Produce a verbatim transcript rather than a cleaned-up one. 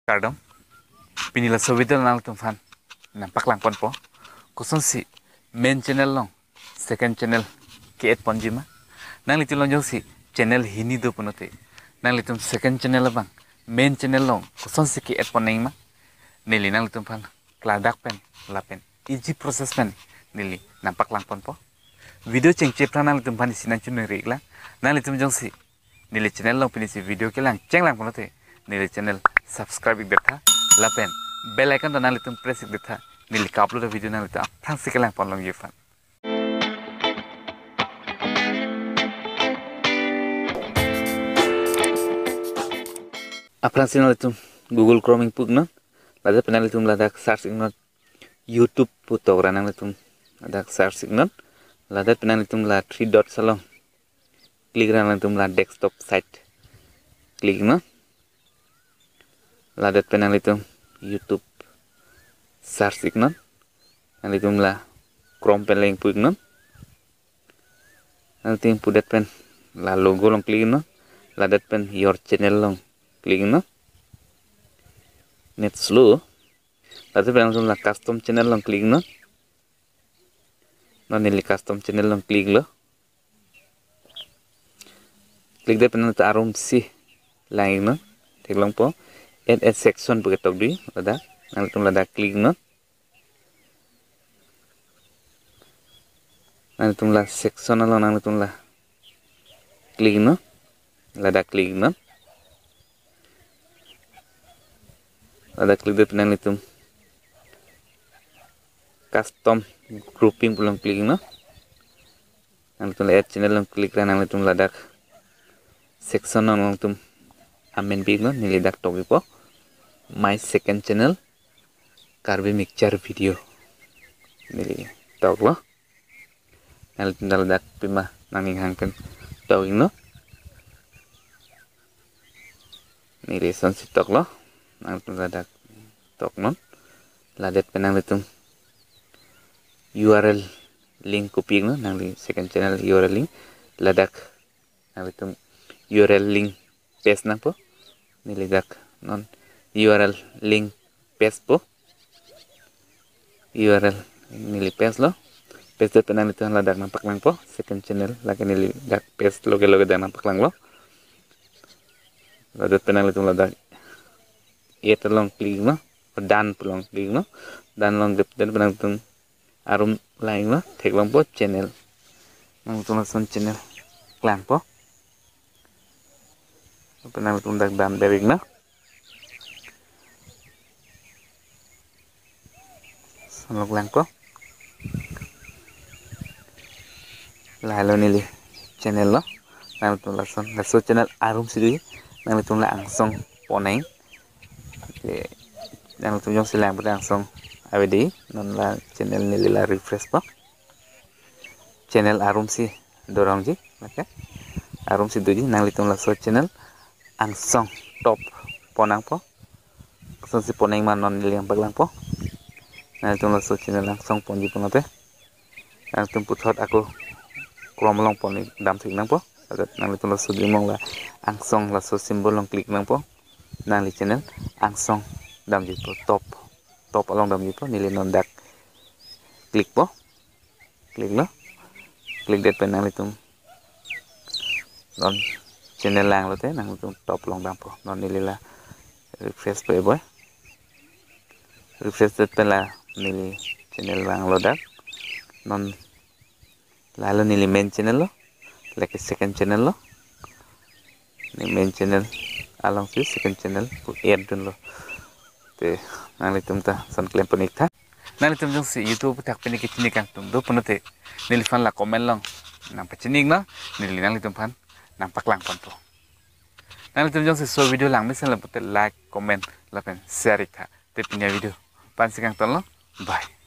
Kardom. Pini laso video nanglitum aphan nangpaklang ponpo. Kosonsi main channel along second channel ke-add ponji ma. Nanglitum along jongsi channel hini do pulote, nanglitum second channel abang main channel along kosonsi ke-add pon nangji ma, neli nanglitum aphan klardak pen lapen easy process pen neli nangpaklang ponpo. Video chengche aphrang nanglitum aphan isi nangchunong ri-iklang. Nanglitum jongsi neli channel along pinisi video kelang chenglang pulote, neli channel subscribe-ik detha lapen bell icon ta nanglitum press-ik detha, neli ka-upload a-video nanglitum aphrangsi kelang pon longji aphan. Aphrangsi nanglitum Google Chrome ingpu-iknon, ladak pen nanglitum ladak search-iknon, YouTube pu tok ra nanglitum ladak search-iknon, ladak pen nanglitum la three dots along click ra nanglitum la desktop site click-iknon. Ladak pen nanglitum YouTube search-iknon. Nanglitum la Chrome pen le ingpu-iknon. Nanglitum ingpudet pen la logo along click-iknon. Ladak pen your channel along click-iknon. Net slow. Ladak pen nanglitum la custom channel along click-iknon. Non neli custom channel along click-lo. Click det pen nanglitum arumsi lang-iknon. Theklongpo. Add a section pu ketok dui ladak. Nanglitum ladak click-iknon. Nanglitum la section along nanglitum la click-iknon. Ladak click-iknon. Ladak click det pen nanglitum custom grouping pu along click-iknon. Nanglitum la add channel along click ra nanglitum ladak section along nanglitum amen pi-iknon, neli dak tok-ikpo, my second channel, Karbi Mixture Video. Neli toklo. Nanglitum ta ladak pima nangning hang pen tok-iknon. Neli lasonsi toklo. Nanglitum ladak toknon. Ladak pen nanglitum U R L link kopi-iknon, nangli second channel U R L link. Ladak nanglitum U R L link paste nangpo. Neli dak non U R L link paste po. U R L neli paste-lo. Paste det pen nanglitum ladak nangpaklangpo. Second channel lake neli dak paste loge loge dak nangpaklanglo. Ladak pen nanglitum ladak add along click-iknon. Done pu along click-iknon. Done along det pen nanglitum arum lang-iknon, theklongpo channel. Nanglitum lason channel klangpo. Pen nanglitum dak done ber-iknon. Lason klangpo. Lahelo neli channel lo. Nanglitum lason, laso channel arumsi do. Nanglitum la angsong pon nang. Oke. Nanglitum jongsi lang pute angsong ave dei, non la channel neli la refresh po. Channel arumsi dorongji, oke. Arumsi doji, nanglitum laso channel angsong top pon nangpo. Kosonsi pon nang ma non neli nangpaklangpo. Nanglitum laso channel angsong ponji pulote, nanglitum puthot ako Chrome along pon damsi nangpo. Ladak nanglitum laso dimong la angsong laso symbol along click nangpo. Nangli channel angsong damjipo, top. Top along damjipo, neli non dak click po. Click-lo. Click det pen nanglitum non channel langlote nanglitum top along dampo. Non neli la refresh po ebo. Refresh det pen la neli channel vanglo dak. Non lahelo neli main channel lo. Lake second channel lo. Ne main channel alongsi second channel pu add dunlo. Te nanglitum ta lason klem pon-iktha. Nanglitum jongsi YouTube aputhak pini kechini kangtung do pulote, neliphan la comment along nangpachini-iknon, neli nanglitum aphan nangpaklang ponpo. Nanglitum jongsi laso video lang mesen lo pute like, comment lapen share-iktha. Te pini a-video aphansi kangtonlo. Bye.